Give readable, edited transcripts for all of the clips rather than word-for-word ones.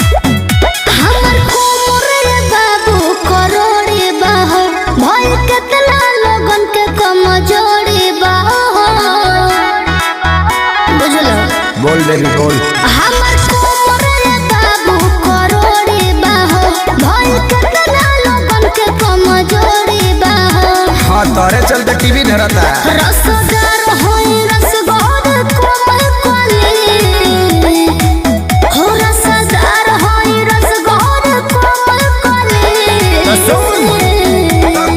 हमर कोमर बाबू करोड़ी बाहो, भइल केतना लोगन के कमजोरी बाहो। बुझलो? बोल बेबी बोल। हमर कोमर बाबू करोड़ी बाहो, भइल केतना लोगन के कमजोरी बाहो। हाँ, तोरे चलते टीवी धरता। रसदार होई रसगोर कोमल कोली, हो रसदार होई रसगोर कोमल कोली। तो सुन।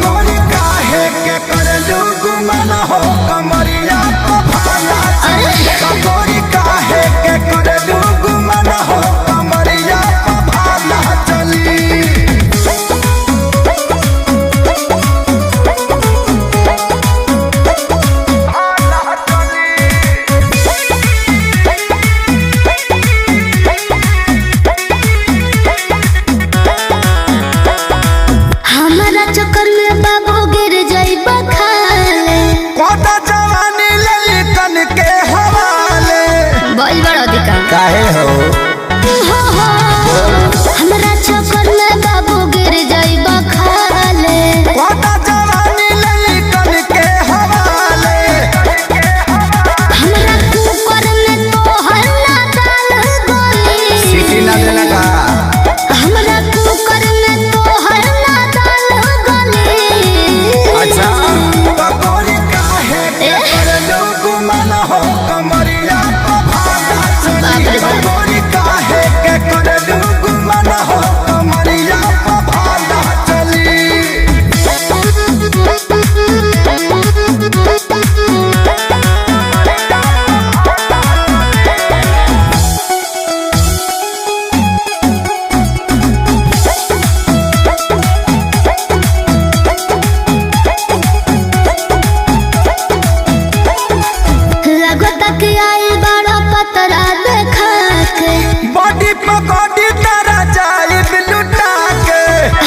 गोरी काहे के करलू गुमन हो कमरिया को भाला अरे! गोरी काहे के करलू गुमन हो कमरिया को भाला चली। हमारा चक्कर में बाबू गिर जाई बखाले। कोटा जवानी लली तन के हवाले। बोल बड़ो दिका। काहे हो? हो हो, हमरा चक्कर में बाबू गिर जाई बखाले। कोटा जवानी लली तन के हवाले। हमरा कुकर में तोहर ना दाल गोली। सीटी ना देला का? हमरा कुकर में तोहर ना दाल गोली। अच्छा, तो गोरी काहे के करलू गुमन हो कमरिया को भाला बाप रे चली। बाप। गोरी काहे के करलू गुमन हो कमरिया को भाला चली। लगता कि आइल बड़ा पतरा देखा के। बॉडी पकौड़ी तारा जाई लुटा के।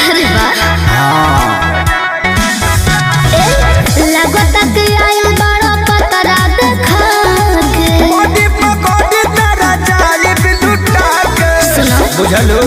अरे वाह! ए, लगता कि आइल बड़ा पतरा देखा के। बॉडी पकौड़ी तारा जाई लुटा के। सुनो। बुझलू?